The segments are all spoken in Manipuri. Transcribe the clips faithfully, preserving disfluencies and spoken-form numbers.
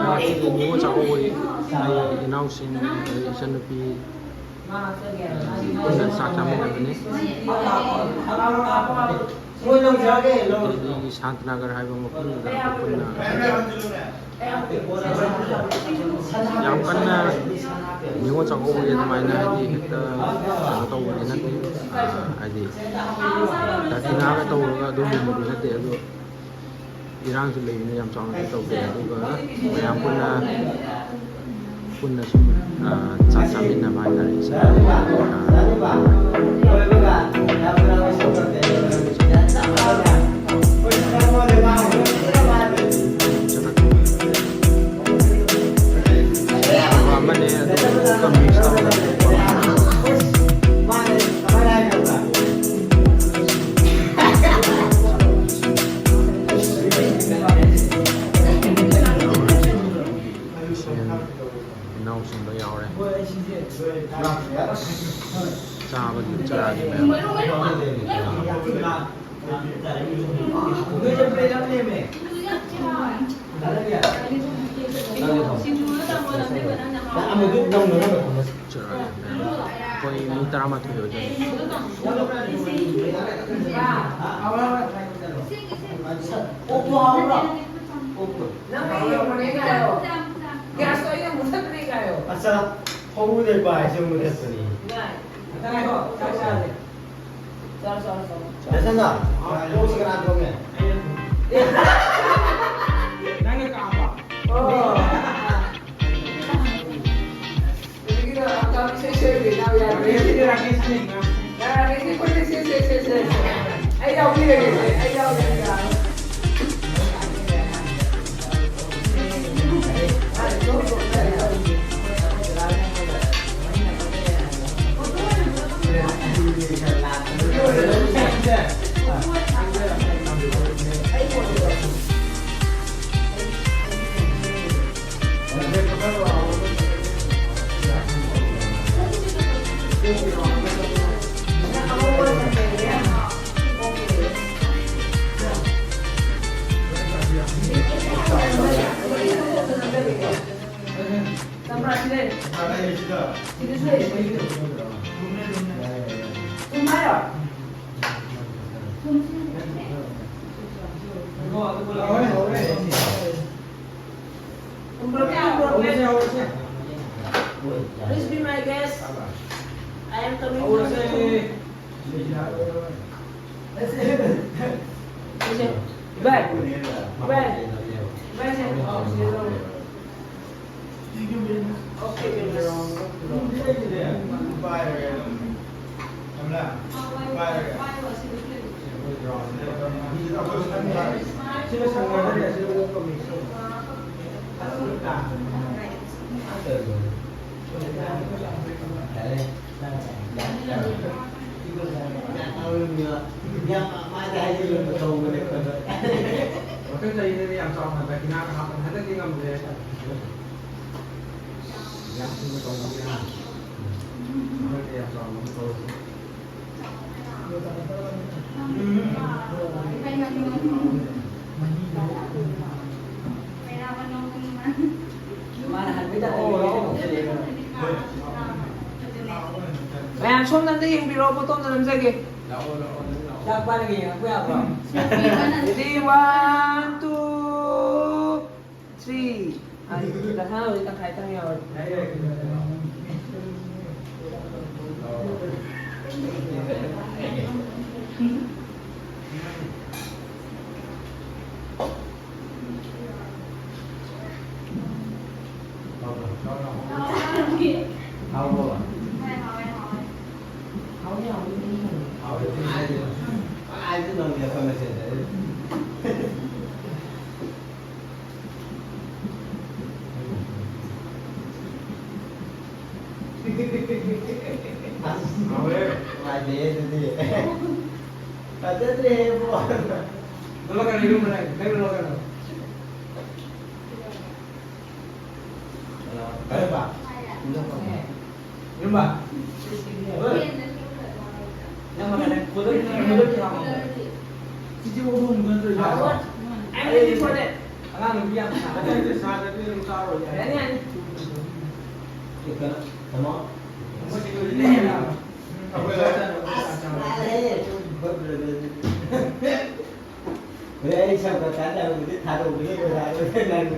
ꯉꯁꯤꯗꯤ ꯅꯤꯉꯣꯜ ꯆꯥꯛꯀꯧꯕꯒꯤ ꯑꯩ ꯏꯅꯥꯎꯁꯤꯡ, ꯑꯗꯩ ꯏꯆꯟꯅꯨꯄꯤ, ꯑ, ꯄꯨꯟꯅ ꯆꯥꯛ ꯆꯥꯃꯤꯟꯅꯕꯅꯤ꯫ ꯗꯦꯜꯂꯤꯒꯤ ꯁꯥꯟꯇꯅꯒꯔ ꯍꯥꯏꯕ ꯃꯐꯝꯗꯨꯗ ꯑꯩꯈꯣꯏ ꯄꯨꯟꯅ ꯌꯥꯝ ꯀꯟꯅ ꯅꯤꯉꯣꯜ ꯆꯥꯛꯀꯧꯕꯒꯤ ꯑꯗꯨꯃꯥꯏꯅ ꯍꯥꯏꯗꯤ ꯍꯦꯛꯇ ꯀꯩꯅꯣ ꯇꯧꯕꯗꯤ ꯅꯠꯇꯦ꯫ ꯑ, ꯍꯥꯏꯗꯤ ꯗꯈꯤꯅꯥꯒ ꯇꯧꯔꯒ ꯑꯗꯨꯒꯨꯝꯕꯗꯤ ꯅꯠꯇꯦ꯫ ꯑꯗꯣ ꯏꯔꯥꯡꯁꯨ ꯂꯩꯕꯅꯤꯅ ꯌꯥꯝ ꯆꯥꯎꯅꯗꯤ ꯇꯧꯗꯦ꯫ ꯑꯗꯨꯒ ꯃꯌꯥꯝ ꯄꯨꯟꯅ, ꯄꯨꯟꯅ ꯁꯨꯝ, ꯑ, ꯆꯥꯛ ꯆꯥꯃꯤꯟꯅꯕ ꯍꯥꯏꯇꯥꯔꯦ꯫ ꯑꯃꯅꯦ, ꯑꯗꯨꯒ mix ꯇꯧꯔꯒ ꯏꯅꯥꯎꯁꯤꯡꯗꯣ ꯌꯥꯎꯔꯦ꯫ ꯆꯥꯕꯒꯤ ꯆꯔꯥꯒꯤ ꯃꯌꯥꯝ꯫ ꯆꯔꯥꯒꯤ ꯃꯌꯥꯝ꯫ ꯑꯩꯈꯣꯏ ꯃꯤ ꯇꯔꯥꯃꯥꯊꯣꯏ ꯑꯣꯏꯗꯣꯏꯅꯤ꯫ ꯅꯪ ꯑꯩ ꯌꯧꯔꯦ ꯀꯥꯏꯌꯣ꯫ ꯒ꯭ꯌꯥꯁꯇꯣ ꯑꯩꯅ ꯃꯨꯊꯠꯈ꯭ꯔꯦ ꯀꯥꯏꯌꯣ꯫ ꯑꯠꯆꯥ, ꯍꯧꯕꯗꯩ ꯄꯥꯏꯁꯦ ꯃꯨꯊꯠꯄꯅꯤ꯫ ꯉꯥꯏꯈꯣ, ꯆꯥꯛ ꯆꯥꯁꯦ꯫ ꯆꯥꯔꯣ, ꯆꯥꯔꯣ, ꯆꯥꯔꯣ꯫ ꯅꯊꯟꯗ? ꯀꯣꯛꯁꯤ ꯀꯅꯥ ꯊꯣꯡꯉꯦ? ꯅꯪꯅ ꯀꯥꯝꯕ? ꯑꯣ꯫ ꯍꯧꯖꯤꯛꯀꯤꯗꯣ ꯑꯪꯀꯜ ꯏꯁꯩ ꯁꯣꯏꯈ꯭ꯔꯦ, ꯏꯅꯥꯎ ꯌꯥꯗ꯭ꯔꯦ꯫ ꯔꯥꯀꯦꯁꯀꯤꯗꯤ ꯔꯥꯀꯦꯁꯅꯦ, ꯏꯅꯥꯎ꯫ ꯌꯥꯔꯦ, ꯁꯤ ꯑꯩꯈꯣꯏꯅ ꯁꯦ, ꯁꯦ, ꯁꯦ, ꯁꯦ꯫ ꯑꯩ ꯌꯥꯎꯕꯤꯔꯒꯦ, ꯑꯩ ꯌꯥꯎꯕꯤꯔꯒꯦ꯫ ꯁꯤꯗꯁꯨ ꯂꯩ꯫ ꯊꯨꯝ ꯍꯥꯏꯔꯣ? ꯊꯨꯝꯁꯤ ꯊꯨꯝ ꯄꯨꯔꯛꯀꯦ, ꯊꯨꯝ ꯄꯨꯔꯛꯀꯦ꯫ Please be my guest. I am coming to ꯏꯕꯥꯏ, ꯏꯕꯥꯏ, ꯏꯕꯥꯏꯁꯦ꯫ ꯃꯊꯪ ꯆꯍꯤꯗꯗꯤ ꯌꯥꯝ ꯆꯥꯎꯅ ꯗꯈꯤꯅꯥꯒ ꯍꯥꯞꯄꯅꯤ꯫ ꯍꯟꯗꯛꯇꯤ ꯉꯝꯗ꯭ꯔꯦ꯫ ꯌꯥꯝ ꯊꯨꯅ ꯇꯧꯕꯅꯤꯅ꯫ ꯍꯟꯗꯛꯇꯤ ꯌꯥꯝ ꯆꯥꯎꯅ ꯑꯃ ꯇꯧꯔꯁꯤ꯫ ꯃꯌꯥꯝ ꯁꯣꯝꯗ ꯑꯝꯇ ꯌꯦꯡꯕꯤꯔꯣ, ꯐꯣꯇꯣ ꯑꯝꯇ ꯅꯝꯖꯒꯦ꯫ ꯆꯥꯛ ꯄꯥꯏꯔꯒ ꯌꯦꯡꯉꯛꯄ ꯌꯥꯕ꯭ꯔꯣ? Ready, one, two, three. ꯑ, ꯗꯁꯥꯅꯕꯨꯗꯤ ꯇꯪꯈꯥꯏꯇꯪ ꯌꯥꯎꯔꯦ꯫ ꯐꯖꯗ꯭ꯔꯦꯍꯦ ꯏꯕꯣ꯫ ꯂꯣꯜꯂꯛꯀꯅꯨ, ꯌꯨꯝ ꯃꯅꯥꯛ ꯅꯪ ꯂꯣꯜꯂꯛꯀꯅꯨ꯫ ꯀꯔꯝꯕ? ꯌꯨꯝꯕ꯫ ꯍꯣꯏ꯫ ꯅꯪ ꯃꯈꯥꯗ ꯀꯣꯗꯔ, ꯀꯣꯗꯔ ꯊꯥꯕ꯫ ꯆꯤꯆꯦ ꯑꯣꯛ ꯊꯣꯡꯕ ꯅꯠꯇ꯭ꯔꯣ? I'm ready for that. ꯑꯉꯥꯡ ꯅꯨꯄꯤ ꯌꯥꯝ ꯁꯥ-, ꯁꯥꯗ꯭ꯔꯗꯤ ꯑꯗꯨꯝ ꯆꯥꯔꯣꯏ ꯌꯥꯏ꯫ ꯌꯥꯅꯤ, ꯌꯥꯅꯤ꯫ ꯀꯩꯅꯣ, ꯇꯥꯃꯣ? ꯑꯁ, ꯃꯥꯜꯂꯦꯍꯦ꯫ ꯍꯣꯔꯦꯟ ꯑꯩ ꯁꯪꯕ ꯀꯥꯟꯗꯕꯨꯗꯤ ꯊꯥꯗꯣꯛꯄꯗꯤ ꯂꯣꯏꯔꯛꯑꯔꯣꯏ ꯅꯪ꯫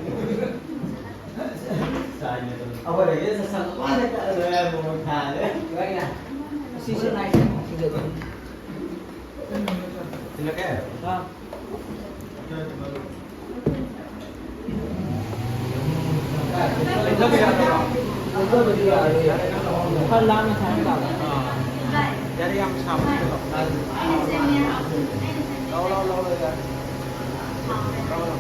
ꯑꯩꯈꯣꯏꯗꯒꯤ ꯁꯪꯕ ꯃꯥꯅ ꯀꯛꯑꯔꯣꯏ ꯍꯥꯏꯕ ꯃꯑꯣꯡ ꯊꯥꯔꯦ꯫ ꯁꯤꯁꯦ꯫ ꯊꯤꯜꯂꯛꯀꯦ? ꯑꯥ꯫ ꯈꯔ ꯂꯥꯞꯅ ꯊꯥꯡ ꯇꯥꯕ꯫ ꯑꯥ꯫ ꯌꯥꯔꯦ, ꯌꯥꯝ ꯁꯥꯕ ꯅꯠꯇꯦ꯫ ꯂꯥꯎ, ꯂꯥꯎ, ꯂꯥꯎ, ꯂꯥꯎ, ꯌꯥꯔꯦ꯫ ꯂꯥꯎ, ꯂꯥꯎ꯫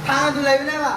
ꯊꯥꯡ ꯑꯗꯨ ꯂꯩꯕꯅꯦꯕ꯫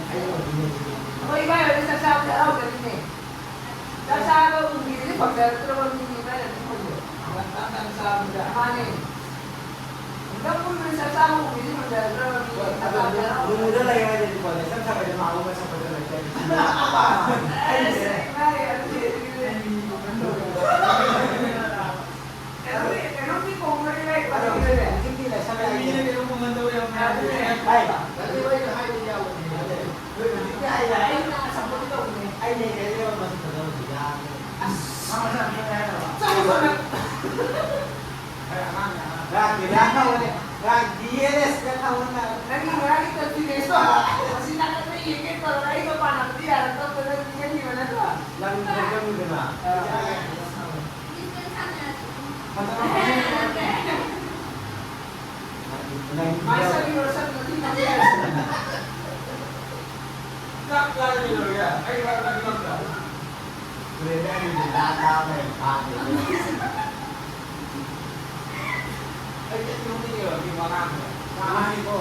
ꯑꯩꯈꯣꯏ ꯏꯕꯥꯏ ꯍꯣꯏꯗꯤ ꯆꯥꯛ ꯆꯥꯕꯗ ꯌꯥꯎꯗꯕꯅꯤꯅꯦ꯫ ꯆꯥꯛ ꯆꯥꯕ ꯎꯕꯤꯔꯗꯤ ꯐꯪꯖꯔꯛꯇ꯭ꯔꯕ ꯃꯤꯅꯤ ꯏꯕꯥꯏ ꯍꯣꯏꯗꯤ ꯃꯣꯏꯗꯤ꯫ ꯉꯟꯇꯥ ꯉꯟꯇꯥ ꯆꯥꯕꯗ꯫ ꯃꯥꯅꯦ꯫ ꯍꯟꯗꯛ ꯄꯨꯟꯕꯗ ꯆꯥꯛ ꯆꯥꯕ ꯎꯕꯤꯔꯗꯤ ꯐꯪꯖꯔꯛꯇ꯭ꯔꯕ ꯃꯤꯅꯤ꯫ ꯉꯟꯇꯥ ꯉꯟꯇꯥ ꯆꯥꯕꯗ꯫ ꯃꯨꯗ ꯂꯩ ꯍꯥꯏꯔꯗꯤ ꯐꯣꯟꯗ ꯁꯝ ꯁꯥꯒꯠꯂꯦ ꯃꯥ ꯑꯃ ꯁꯛꯄꯗ ꯂꯩ꯫ ꯑꯁ, ꯏꯕꯥꯏ, ꯑꯗꯨꯗꯤ, ꯑꯗꯨꯗꯤ꯫ ꯀꯩꯅꯣꯝꯗꯤ, ꯀꯩꯅꯣꯝꯗꯤ ꯀꯣꯡꯅꯔꯤ ꯏꯕꯥꯏ꯫ ꯍꯧꯖꯤꯛꯇꯤ ꯂꯩꯁꯜꯂꯛꯑꯦ꯫ ꯃꯤꯅ ꯀꯩꯅꯣꯝ ꯀꯣꯡꯍꯟꯗꯧꯔꯦ꯫ ꯑꯗꯨꯅꯦ꯫ ꯍꯥꯏ, ꯑꯗꯨ ꯑꯩꯅ ꯍꯥꯏꯕ ꯌꯥꯎꯕꯅꯦ꯫ ꯍꯧꯖꯤꯛꯇꯤ ꯍꯥꯏꯔꯦ꯫ ꯑꯩꯅ ꯁꯞꯄꯣꯔꯠ ꯇꯧꯕꯅꯦ꯫ ꯑꯩꯅ ꯍꯦꯛ ꯍꯦꯛ ꯌꯧꯔꯝꯕꯁꯨ ꯐꯖꯕꯁꯨ ꯌꯥꯝꯃꯦ꯫ ꯑꯁ꯫ ꯃꯥ ꯃꯁꯥ ꯃꯊꯟꯇ ꯍꯥꯏꯔꯕ? ꯆꯠꯂꯣ, ꯆꯠꯂꯣ꯫ ꯑꯩ ꯑꯉꯥꯡꯅꯦ, ꯑꯉꯥꯡ꯫ ꯔꯥꯒꯤ, ꯔꯥ ꯀꯧꯕꯅꯦ꯫ ꯔꯥꯒꯤ ꯑꯦꯜ ꯑꯦꯁ ꯀ ꯊꯥꯡꯃꯟꯅ꯫ ꯅꯪꯒꯤ ꯉꯔꯥꯡꯒꯤ confidence ꯇꯣ ꯑꯁꯤ ꯅꯥꯀꯟꯗ ꯌꯦꯡꯒꯦ ꯇꯧꯔꯒ ꯑꯩꯒ ꯄꯥꯅꯕꯗꯤ ꯌꯥꯔꯛꯇꯕꯗ ꯅꯪ ꯄꯤꯖꯈꯤꯕ ꯅꯠꯇ꯭ꯔꯣ? ꯅꯪ ꯄꯤꯖꯈꯤꯕꯗꯨꯅ꯫ ꯑꯥ꯫ ꯐꯖꯕ ꯃꯥꯏ ꯁꯛꯄꯤꯔꯣ, ꯁꯛꯄꯤꯔꯣ, ꯊꯤ ꯊꯤ ꯍꯥꯏꯔꯁꯤ꯫ ꯆꯥꯛ ꯆꯥꯔꯗꯤ ꯂꯣꯏꯔꯦ꯫ ꯑꯩ ꯋꯥ ꯉꯥꯡꯕ ꯉꯝꯗ꯭ꯔꯦ꯫ ꯂꯣꯏꯔꯦ, ꯑꯩ ꯂꯥ ꯆꯥꯕ ꯂꯩ, ꯊꯥ ꯂꯩ꯫ ꯑꯩ ꯀꯩꯝ ꯅꯣꯛꯅꯤꯡꯉꯦꯕ ꯃꯤ ꯋꯥ ꯉꯥꯡꯕꯗ꯫ ꯉꯥꯡꯉꯤꯀꯣ꯫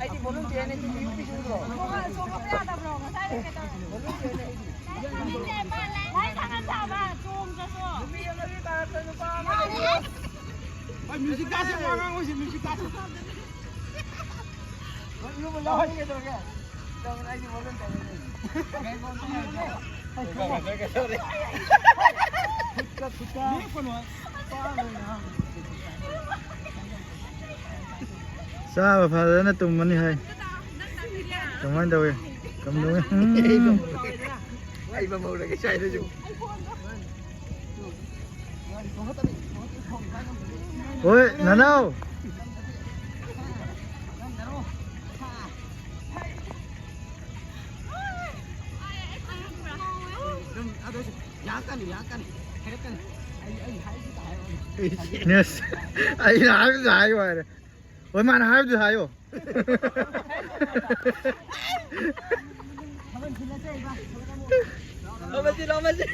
ꯑꯩꯗꯤ ꯚꯣꯂꯨꯟꯇꯤꯌꯔꯅꯦ, ꯇꯤꯚꯤ ꯌꯨꯝꯒꯤꯁꯨ ꯎꯗ꯭ꯔꯣ? ꯆꯣꯡꯉꯛꯄ ꯌꯥꯗꯕ꯭ꯔꯣ? ꯉꯁꯥꯏꯗ ꯀꯩꯗꯧꯔꯦ? ꯚꯣꯂꯨꯟꯇꯤꯌꯔꯅꯦ ꯑꯩꯗꯤ꯫ ꯂꯥꯏ ꯊꯥꯡꯒꯠ ꯆꯥꯕ, ꯆꯣꯡꯗ꯭ꯔꯁꯨ꯫ ꯅꯨꯄꯤ ꯑꯃꯒꯤ ꯀꯥꯔꯛꯇ ꯅꯨꯄꯥ ꯑꯃ ꯌꯥꯔꯦ꯫ ꯂꯩꯌꯦ꯫ ꯍꯣꯏ, ꯃ꯭ꯌꯨꯖꯤꯛ ꯇꯥꯁꯦ, ꯋꯥ ꯉꯥꯡꯉꯣꯏꯁꯦ, ꯃ꯭ꯌꯨꯖꯤꯛ ꯇꯥꯁꯦ꯫ ꯏꯔꯨꯕ ꯌꯥꯎꯍꯟꯒꯦ ꯇꯧꯔꯒꯦ꯫ ꯇꯧꯕꯅꯦ, ꯑꯩꯗꯤ ꯚꯣꯂꯨꯟꯇꯤꯌꯔꯅꯦ꯫ ꯀꯩꯗꯧꯔꯦ? ꯈꯨꯠꯀ, ꯈꯨꯠꯀ꯫ ꯅꯦꯛꯄꯅꯣ꯫ ꯄꯥ ꯂꯣꯏꯅ꯫ ꯆꯥꯕ ꯐꯖꯅ ꯇꯨꯝꯃꯅꯤ ꯍꯥꯏ꯫ ꯀꯃꯥꯏꯅ ꯇꯧꯋꯤ? ꯀꯝꯗꯧꯋꯤ? ꯎꯝ꯫ ꯑꯩ ꯃꯃꯧꯗꯒꯤ ꯁ꯭ꯋꯥꯏꯗꯁꯨ꯫ ꯍꯣꯏ, ꯅꯅꯥꯎ꯫ ꯑꯗꯨꯝ, ꯑꯗꯨ ꯑꯣꯏꯁꯨ ꯌꯥꯔꯛꯀꯅꯤ, ꯌꯥꯔꯛꯀꯅꯤ, ꯍꯥꯏꯔꯛꯀꯅꯤ꯫ ꯑꯩ, ꯑꯩ ꯍꯥꯏꯒꯦ ꯇꯥꯏ ꯍꯥꯏꯕ꯫ ꯅꯦꯁ, ꯑꯩꯅ ꯍꯥꯏꯕꯗꯨ ꯍꯥꯏꯌꯨ ꯍꯥꯏꯔꯦ꯫ ꯍꯣꯏ, ꯃꯥꯅ ꯍꯥꯏꯕꯗꯨ ꯍꯥꯏꯌꯣ꯫ ꯊꯥꯕꯜ ꯁꯤꯜꯂꯁꯦ, ꯏꯕꯥ꯫ ꯊꯥꯕꯜ ꯑꯃꯨꯛ꯫ ꯂꯧꯃꯁꯤ, ꯂꯧꯃꯁꯤ꯫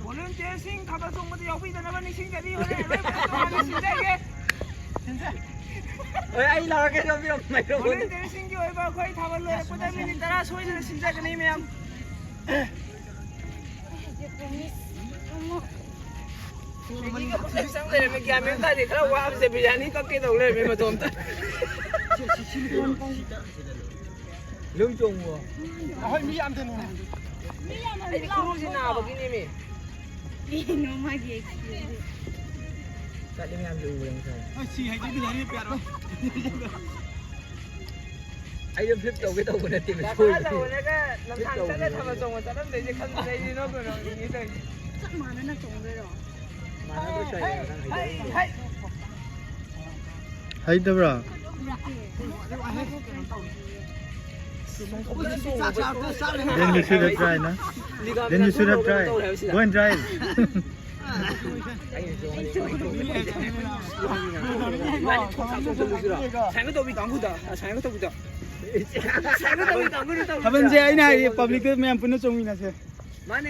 ꯚꯣꯂꯨꯟꯇꯤꯌꯔꯁꯤꯡ ꯊꯥꯕꯜ ꯆꯣꯡꯕꯗ ꯌꯥꯎꯕꯤꯗꯅꯕ ꯅꯤꯡꯁꯤꯡꯖꯔꯤ꯫ ꯍꯣꯔꯦꯟ ꯑꯔꯣꯏꯕꯗ ꯇꯣꯉꯥꯟꯅ ꯁꯤꯟꯖꯒꯦ꯫ ꯍꯣꯏ, ꯑꯩ ꯂꯥꯛꯑꯒꯦ, ꯂꯧꯕꯤꯔꯣ, ꯃꯥꯏꯀ꯭ꯔꯣꯐꯣꯟ꯫ ꯚꯣꯂꯨꯟꯇꯤꯌꯔꯁꯤꯡꯒꯤ ꯑꯣꯏꯕ ꯑꯩꯈꯣꯏ ꯊꯥꯕꯜ ꯂꯣꯏꯔꯛꯄꯗ ꯃꯤꯅꯤꯠ ꯇꯔꯥ ꯁꯣꯏꯗꯅ ꯁꯤꯟꯖꯒꯅꯤ, ꯃꯌꯥꯝ꯫ ꯃꯦꯒꯤꯒ ꯐꯖꯅ ꯆꯪ ꯂꯩꯔꯝꯃꯦ, ꯒ꯭ꯌꯥꯟ ꯃꯦꯟ ꯇꯥꯗꯦ꯫ ꯈꯔ ꯋꯥꯕꯁꯦ ꯕꯤꯔꯌꯥꯅꯤ ꯀꯛꯀꯦ ꯇꯧ ꯂꯩꯔꯝꯃꯦ ꯃꯇꯣꯝꯇ꯫ ꯂꯨꯝ ꯆꯣꯡꯉꯣ꯫ ꯑꯩꯈꯣꯏ ꯃꯤ ꯌꯥꯝꯗꯦꯅꯦ꯫ ꯑꯩꯗꯤ ꯈꯨꯔꯨꯁꯤ ꯅꯥꯕꯒꯤꯅꯦꯃꯤ꯫ ꯀꯩꯅꯣ ꯃꯥꯒꯤ experience꯫ ꯆꯠꯂꯤ ꯃꯌꯥꯝꯁꯦ ꯎꯕ꯭ꯔꯥ ꯉꯁꯥꯏ? ꯑꯁ, ꯁꯤ ꯍꯥꯏꯗꯤ ꯕꯤꯔꯌꯥꯅꯤ ꯄꯤꯔꯣ꯫ ꯑꯩꯁꯨ flip ꯇꯧꯒꯦ ꯇꯧꯕ ꯅꯠꯇꯦ, ꯌꯥ ꯁꯣꯏꯕꯅꯦ꯫ ꯈꯔ ꯇꯧꯔꯒ ꯂꯝꯁꯥꯡ ꯆꯠꯂ ꯊꯥꯕꯜ ꯆꯣꯡꯕ ꯆꯠꯂꯝꯗꯣꯏꯁꯦ ꯈꯟꯕꯗ ꯑꯩꯗꯤ ꯅꯣꯛꯄꯨ ꯅꯣꯛꯅꯤꯡꯉꯤ ꯇꯧꯔꯤꯁꯦ꯫ ꯆꯞ ꯃꯥꯟꯅꯅ ꯆꯣꯡꯗꯣꯏꯔꯣ? ꯃꯥꯟꯅꯗ꯭ꯔꯁꯨ ꯌꯥꯏꯌꯦ, ꯅꯪ ꯍꯩꯖꯔꯒꯗꯤ꯫ ꯍꯩꯇꯕ꯭ꯔꯥ? Then you should have tried, na? Then you should have tried. Go and try it. ꯁꯥꯏꯅ ꯇꯧꯕꯤ ꯀꯥꯡꯕꯨꯗ, ꯁꯥꯏꯅ ꯇꯧꯕꯤꯗ꯫ ꯁꯥꯏꯅ ꯇꯧꯕꯤ ꯀꯥꯡꯕꯨꯗ ꯇꯧꯔꯣ꯫ ꯊꯥꯕꯜꯁꯦ ꯑꯩꯅ ꯍꯥꯏꯔꯤ, publicꯇ ꯃꯌꯥꯝ ꯄꯨꯟꯅ ꯆꯣꯡꯃꯤꯟꯅꯁꯦ꯫ ꯃꯥꯅꯦ꯫